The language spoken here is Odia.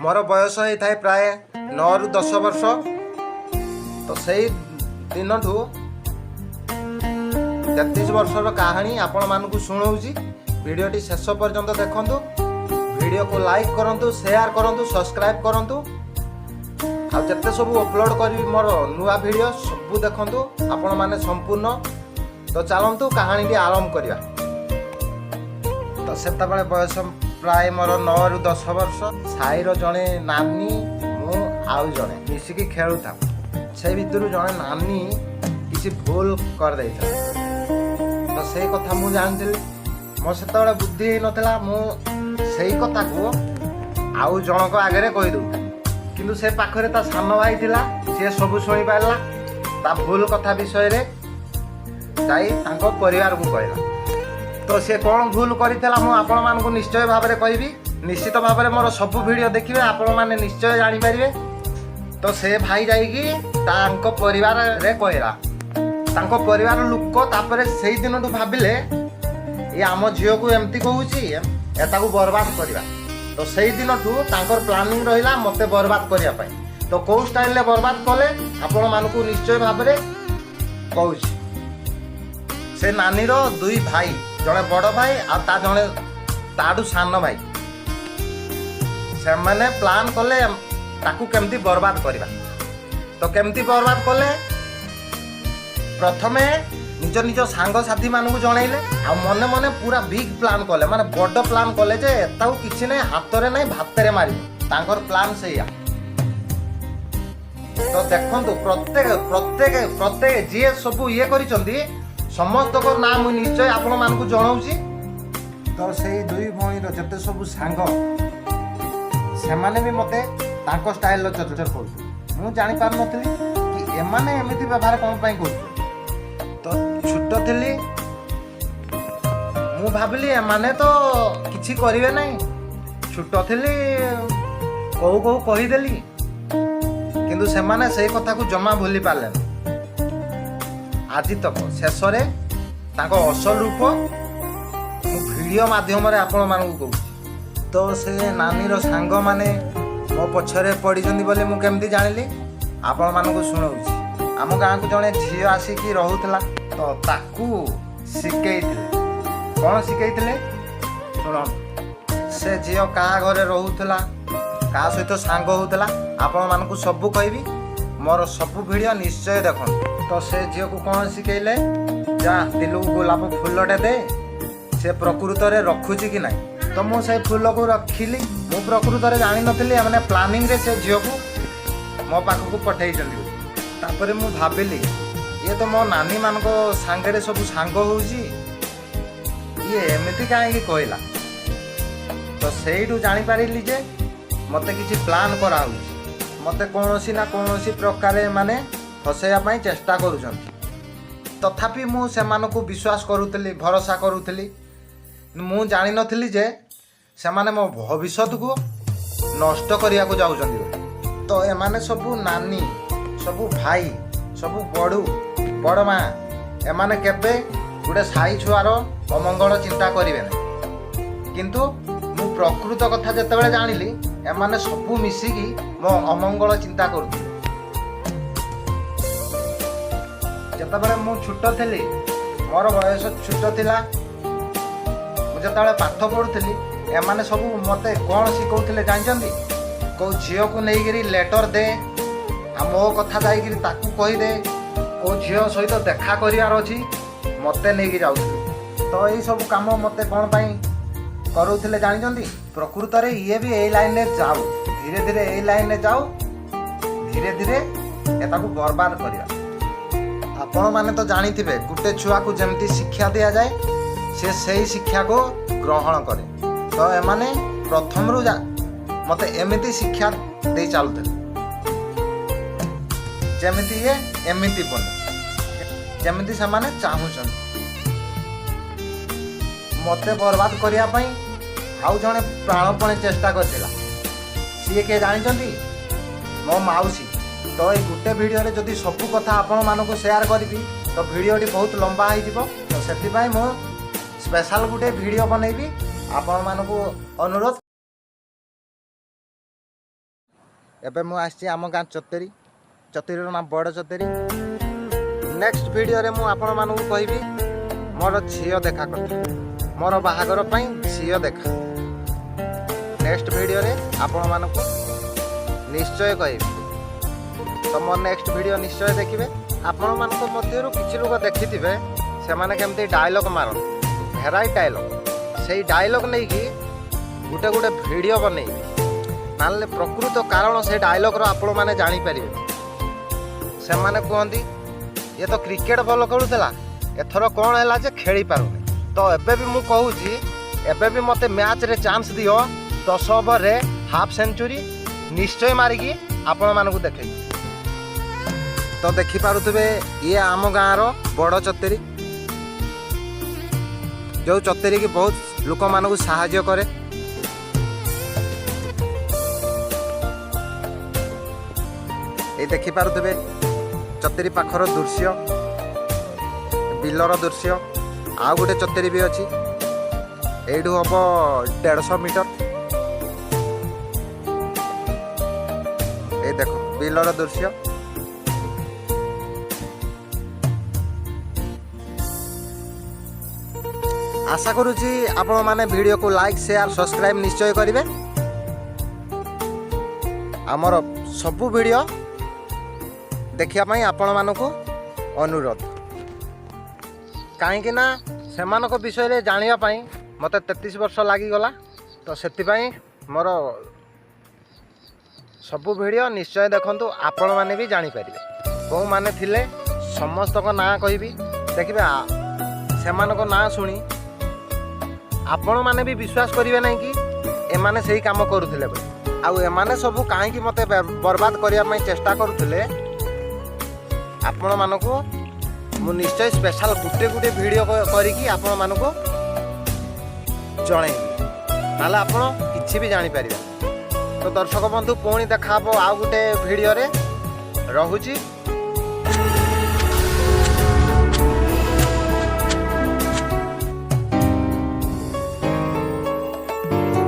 ମୋର ବୟସ ହେଇଥାଏ ପ୍ରାୟ 9ରୁ 10 ବର୍ଷ। ତ ସେଇ ଦିନଠୁ 33 ବର୍ଷର କାହାଣୀ ଆପଣମାନଙ୍କୁ ଶୁଣଉଛି। ଭିଡ଼ିଓଟି ଶେଷ ପର୍ଯ୍ୟନ୍ତ ଦେଖନ୍ତୁ। ଭିଡ଼ିଓକୁ ଲାଇକ୍ କରନ୍ତୁ, ସେୟାର କରନ୍ତୁ, ସବସ୍କ୍ରାଇବ୍ କରନ୍ତୁ ଆଉ ଯେତେ ସବୁ ଅପଲୋଡ଼ କରିବି ମୋର ନୂଆ ଭିଡ଼ିଓ, ସବୁ ଦେଖନ୍ତୁ ଆପଣମାନେ ସମ୍ପୂର୍ଣ୍ଣ। ତ ଚାଲନ୍ତୁ, କାହାଣୀଟି ଆରମ୍ଭ କରିବା। ତ ସେତେବେଳେ ବୟସ ପ୍ରାୟ ମୋର 9ରୁ 10 ବର୍ଷ। ସାହିର ଜଣେ ନାନୀ, ମୁଁ ଆଉ ଜଣେ ମିଶିକି ଖେଳୁଥାଉ। ସେଇ ଭିତରୁ ଜଣେ ନାନୀ କିଛି ଭୁଲ କରିଦେଇଥିଲା। ତ ସେଇ କଥା ମୁଁ ଜାଣିଥିଲି। ମୋ ସେତେବେଳେ ବୁଦ୍ଧି ହେଇନଥିଲା। ମୁଁ ସେଇ କଥାକୁ ଆଉ ଜଣଙ୍କ ଆଗରେ କହିଦେଉଥିଲି। କିନ୍ତୁ ସେ ପାଖରେ ତା ସାନ ଭାଇ ଥିଲା। ସିଏ ସବୁ ଶୁଣିପାରିଲା। ତା ଭୁଲ କଥା ବିଷୟରେ ଯାଇ ତାଙ୍କ ପରିବାରକୁ କହିଲା। ତ ସେ କ'ଣ ଭୁଲ କରିଥିଲା, ମୁଁ ଆପଣମାନଙ୍କୁ ନିଶ୍ଚୟ ଭାବରେ କହିବି। ନିଶ୍ଚିତ ଭାବରେ ମୋର ସବୁ ଭିଡ଼ିଓ ଦେଖିବେ, ଆପଣମାନେ ନିଶ୍ଚୟ ଜାଣିପାରିବେ। ତ ସେ ଭାଇ ଯାଇକି ତାଙ୍କ ପରିବାରରେ କହିଲା। ତାଙ୍କ ପରିବାର ଲୋକ ତାପରେ ସେଇ ଦିନଠୁ ଭାବିଲେ, ଇଏ ଆମ ଝିଅକୁ ଏମିତି କହୁଛି, ଏ ତାକୁ ବର୍ବାଦ କରିବା। ତ ସେଇ ଦିନଠୁ ତାଙ୍କର ପ୍ଲାନିଂ ରହିଲା ମୋତେ ବର୍ବାଦ କରିବା ପାଇଁ। ତ କୋଉ ଷ୍ଟାଇଲରେ ବର୍ବାଦ କଲେ, ଆପଣମାନଙ୍କୁ ନିଶ୍ଚୟ ଭାବରେ କହୁଛି। ସେ ନାନୀର ଦୁଇ ଭାଇ, ଜଣେ ବଡ଼ ଭାଇ ଆଉ ତା ଜଣେ ତାଠୁ ସାନ ଭାଇ, ସେମାନେ ପ୍ଲାନ୍ କଲେ ତାକୁ କେମିତି ବର୍ବାଦ କରିବା। ତ କେମିତି ବର୍ବାଦ କଲେ? ପ୍ରଥମେ ନିଜ ନିଜ ସାଙ୍ଗସାଥିମାନଙ୍କୁ ଜଣେଇଲେ ଆଉ ମନେ ମନେ ପୁରା ବିଗ୍ ପ୍ଲାନ୍ କଲେ, ମାନେ ବଡ଼ ପ୍ଲାନ୍ କଲେ ଯେ ତାକୁ କିଛି ନାହିଁ, ହାତରେ ନାହିଁ, ଭାତରେ ମାରିବ। ତାଙ୍କର ପ୍ଲାନ୍ ସେଇଆ। ତ ଦେଖନ୍ତୁ, ପ୍ରତ୍ୟେକ ପ୍ରତ୍ୟେକ ପ୍ରତ୍ୟେକ ଯିଏ ସବୁ ଇଏ କରିଛନ୍ତି, ସମସ୍ତଙ୍କ ନାଁ ମୁଁ ନିଶ୍ଚୟ ଆପଣମାନଙ୍କୁ ଜଣାଉଛି। ତ ସେଇ ଦୁଇ ଭଉଣୀର ଯେତେ ସବୁ ସାଙ୍ଗ, ସେମାନେ ବି ମୋତେ ତାଙ୍କ ଷ୍ଟାଇଲର ଟର୍ଚର କରୁଥିଲେ। ମୁଁ ଜାଣିପାରୁନଥିଲି କି ଏମାନେ ଏମିତି ବ୍ୟବହାର କ'ଣ ପାଇଁ କରୁଛନ୍ତି। ତ ଛୋଟ ଥିଲି, ମୁଁ ଭାବିଲି ଏମାନେ ତ କିଛି କରିବେ ନାହିଁ। ଛୋଟ ଥିଲି, କହୁ କହୁ କହିଦେଲି। କିନ୍ତୁ ସେମାନେ ସେଇ କଥାକୁ ଜମା ଭୁଲି ପାରିଲେନି ଆଜି ତକ। ଶେଷରେ ତାଙ୍କ ଅସଲ ରୂପ ମୁଁ ଭିଡ଼ିଓ ମାଧ୍ୟମରେ ଆପଣମାନଙ୍କୁ କହୁଛି। ତ ସେ ନାନୀର ସାଙ୍ଗମାନେ ମୋ ପଛରେ ପଡ଼ିଛନ୍ତି ବୋଲି ମୁଁ କେମିତି ଜାଣିଲି, ଆପଣମାନଙ୍କୁ ଶୁଣଉଛି। ଆମ ଗାଁକୁ ଜଣେ ଝିଅ ଆସିକି ରହୁଥିଲା। ତ ତାକୁ ଶିଖେଇଥିଲେ। କ'ଣ ଶିଖେଇଥିଲେ, ଶୁଣନ୍ତୁ। ସେ ଝିଅ କାହା ଘରେ ରହୁଥିଲା, କାହା ସହିତ ସାଙ୍ଗ ହେଉଥିଲା, ଆପଣମାନଙ୍କୁ ସବୁ କହିବି। ମୋର ସବୁ ଭିଡ଼ିଓ ନିଶ୍ଚୟ ଦେଖନ୍ତୁ। ତ ସେ ଝିଅକୁ କ'ଣ ଶିଖେଇଲେ? ଯା, ତିଲୁକୁ ଗୋଲାପ ଫୁଲଟେ ଦେ, ସେ ପ୍ରକୃତରେ ରଖୁଛି କି ନାହିଁ। ତ ମୁଁ ସେଇ ଫୁଲକୁ ରଖିଲି। ମୁଁ ପ୍ରକୃତରେ ଜାଣିନଥିଲି ଏମାନେ ପ୍ଲାନିଂରେ ସେ ଝିଅକୁ ମୋ ପାଖକୁ ପଠେଇଛନ୍ତି ବୋଲି। ତାପରେ ମୁଁ ଭାବିଲି, ଇଏ ତ ମୋ ନାନୀମାନଙ୍କ ସାଙ୍ଗରେ ସବୁ ସାଙ୍ଗ ହେଉଛି, ଇଏ ଏମିତି କାହିଁକି କହିଲା? ତ ସେଇଠୁ ଜାଣିପାରିଲି ଯେ ମୋତେ କିଛି ପ୍ଲାନ୍ କରାହେଉଛି। ମୋତେ କୌଣସି ନା କୌଣସି ପ୍ରକାରେ ମାନେ ଫସେଇବା ପାଇଁ ଚେଷ୍ଟା କରୁଛନ୍ତି। ତଥାପି ମୁଁ ସେମାନଙ୍କୁ ବିଶ୍ୱାସ କରୁଥିଲି, ଭରସା କରୁଥିଲି। ମୁଁ ଜାଣିନଥିଲି ଯେ ସେମାନେ ମୋ ଭବିଷ୍ୟତକୁ ନଷ୍ଟ କରିବାକୁ ଯାଉଛନ୍ତି ବୋଲି। ତ ଏମାନେ ସବୁ ନାନୀ, ସବୁ ଭାଇ, ସବୁ ବଡ଼ୁ, ବଡ଼ ମା, ଏମାନେ କେବେ ଗୋଟେ ସାହି ଛୁଆର ଅମଙ୍ଗଳ ଚିନ୍ତା କରିବେ ନାହିଁ। କିନ୍ତୁ ମୁଁ ପ୍ରକୃତ କଥା ଯେତେବେଳେ ଜାଣିଲି, ଏମାନେ ସବୁ ମିଶିକି ମୋ ଅମଙ୍ଗଳ ଚିନ୍ତା କରୁଥିଲେ। ଯେତେବେଳେ ମୁଁ ଛୋଟ ଥିଲି, ମୋର ବୟସ ଛୋଟ ଥିଲା, ମୁଁ ଯେତେବେଳେ ପାଠ ପଢ଼ୁଥିଲି, ଏମାନେ ସବୁ ମୋତେ କ'ଣ ଶିଖଉଥିଲେ ଜାଣିଛନ୍ତି? କେଉଁ ଝିଅକୁ ନେଇକିରି ଲେଟର୍ ଦେ ଆଉ ମୋ କଥା ଯାଇକିରି ତାକୁ କହିଦେ। କେଉଁ ଝିଅ ସହିତ ଦେଖା କରିବାର ଅଛି, ମୋତେ ନେଇକି ଯାଉଥିଲେ। ତ ଏଇସବୁ କାମ ମୋତେ କ'ଣ ପାଇଁ କରୁଥିଲେ ଜାଣିଛନ୍ତି? ପ୍ରକୃତରେ ଇଏ ବି ଏଇ ଲାଇନରେ ଯାଉ, ଧୀରେ ଧୀରେ ଏଇ ଲାଇନରେ ଯାଉ, ଧୀରେ ଧୀରେ ଏତାକୁ ବର୍ବାଦ କରିବା। ଆପଣମାନେ ତ ଜାଣିଥିବେ, ଗୋଟେ ଛୁଆକୁ ଯେମିତି ଶିକ୍ଷା ଦିଆଯାଏ, ସେ ସେଇ ଶିକ୍ଷାକୁ ଗ୍ରହଣ କରେ। ତ ଏମାନେ ପ୍ରଥମରୁ ମୋତେ ଏମିତି ଶିକ୍ଷା ଦେଇ ଚାଲୁଥିଲେ, ଯେମିତି ଇଏ ଏମିତି ବନେ, ଯେମିତି ସେମାନେ ଚାହୁଁଛନ୍ତି। ମୋତେ ବର୍ବାଦ କରିବା ପାଇଁ ଆଉ ଜଣେ ପ୍ରାଣପଣେ ଚେଷ୍ଟା କରିଥିଲା। ସିଏ କିଏ ଜାଣିଛନ୍ତି? ମୋ ମାଉସୀ। ତ ଏଇ ଗୋଟେ ଭିଡ଼ିଓରେ ଯଦି ସବୁ କଥା ଆପଣମାନଙ୍କୁ ସେୟାର କରିବି, ତ ଭିଡ଼ିଓଟି ବହୁତ ଲମ୍ବା ହେଇଯିବ। ତ ସେଥିପାଇଁ ମୁଁ ସ୍ପେଶାଲ ଗୋଟେ ଭିଡ଼ିଓ ବନେଇବି। ଆପଣମାନଙ୍କୁ ଅନୁରୋଧ। ଏବେ ମୁଁ ଆସିଛି ଆମ ଗାଁ ଚତେରୀ। ଚତେରୀର ନାଁ ବଡ଼ ଚତେରୀ। ନେକ୍ସଟ ଭିଡ଼ିଓରେ ମୁଁ ଆପଣମାନଙ୍କୁ କହିବି ମୋର ଝିଅ ଦେଖା କଥା, ମୋର ବାହାଘର ପାଇଁ ଝିଅ ଦେଖା। ନେକ୍ସଟ ଭିଡ଼ିଓରେ ଆପଣମାନଙ୍କୁ ନିଶ୍ଚୟ କହିବି। ତ ମୋ ନେକ୍ସଟ ଭିଡ଼ିଓ ନିଶ୍ଚୟ ଦେଖିବେ। ଆପଣମାନଙ୍କ ମଧ୍ୟରୁ କିଛି ଲୋକ ଦେଖିଥିବେ, ସେମାନେ କେମିତି ଡାଇଲଗ୍ ମାରନ୍ତି, ଭେରାଇଟି ଡାଇଲଗ୍। ସେଇ ଡାଇଲଗ୍ ନେଇକି ଗୋଟେ ଗୋଟେ ଭିଡ଼ିଓ ବନେଇବି, ନହେଲେ ପ୍ରକୃତ କାରଣ ସେ ଡାଇଲଗ୍ର ଆପଣମାନେ ଜାଣିପାରିବେ। ସେମାନେ କୁହନ୍ତି, ଇଏ ତ କ୍ରିକେଟ ଭଲ ଖେଳୁଥିଲା, ଏଥର କ'ଣ ହେଲା ଯେ ଖେଳି ପାରୁନି? ତ ଏବେ ବି ମୁଁ କହୁଛି, ଏବେ ବି ମୋତେ ମ୍ୟାଚ୍ରେ ଚାନ୍ସ ଦିଅ, 10 ଓଭରରେ ହାଫ୍ ସେଞ୍ଚୁରୀ ନିଶ୍ଚୟ ମାରିକି ଆପଣମାନଙ୍କୁ ଦେଖେଇବି। ତ ଦେଖିପାରୁଥିବେ, ଇଏ ଆମ ଗାଁର ବଡ଼ ଚତେରୀ, ଯେଉଁ ଚତେରୀ କି ବହୁତ ଲୋକମାନଙ୍କୁ ସାହାଯ୍ୟ କରେ। ଏଇ ଦେଖିପାରୁଥିବେ ଚତେରୀ ପାଖର ଦୃଶ୍ୟ, ବିଲର ଦୃଶ୍ୟ। ଆଉ ଗୋଟେ ଚତେରୀ ବି ଅଛି, ଏଇଠୁ ହବ 150 ମିଟର। ଏଇ ଦେଖ ବିଲର ଦୃଶ୍ୟ। ଆଶା କରୁଛି ଆପଣମାନେ ଭିଡ଼ିଓକୁ ଲାଇକ୍, ସେୟାର, ସବସ୍କ୍ରାଇବ୍ ନିଶ୍ଚୟ କରିବେ। ଆମର ସବୁ ଭିଡ଼ିଓ ଦେଖିବା ପାଇଁ ଆପଣମାନଙ୍କୁ ଅନୁରୋଧ, କାହିଁକି ନା ସେମାନଙ୍କ ବିଷୟରେ ଜାଣିବା ପାଇଁ ମୋତେ 33 ବର୍ଷ ଲାଗିଗଲା। ତ ସେଥିପାଇଁ ମୋର ସବୁ ଭିଡ଼ିଓ ନିଶ୍ଚୟ ଦେଖନ୍ତୁ, ଆପଣମାନେ ବି ଜାଣିପାରିବେ କେଉଁମାନେ ଥିଲେ। ସମସ୍ତଙ୍କ ନାଁ କହିବି, ଦେଖିବେ ସେମାନଙ୍କ ନାଁ ଶୁଣି ଆପଣମାନେ ବି ବିଶ୍ୱାସ କରିବେ ନାହିଁ କି ଏମାନେ ସେଇ କାମ କରୁଥିଲେ ବୋଲି। ଆଉ ଏମାନେ ସବୁ କାହିଁକି ମୋତେ ବର୍ବାଦ କରିବା ପାଇଁ ଚେଷ୍ଟା କରୁଥିଲେ, ଆପଣମାନଙ୍କୁ ମୁଁ ନିଶ୍ଚୟ ସ୍ପେଶାଲ ଗୋଟେ ଗୋଟେ ଭିଡ଼ିଓ କରିକି ଆପଣମାନଙ୍କୁ ଜଣେଇବି, ନହେଲେ ଆପଣ କିଛି ବି ଜାଣିପାରିବେ। ତ ଦର୍ଶକ ବନ୍ଧୁ, ପୁଣି ଦେଖା ହେବ ଆଉ ଗୋଟେ ଭିଡ଼ିଓରେ। ରହୁଛି।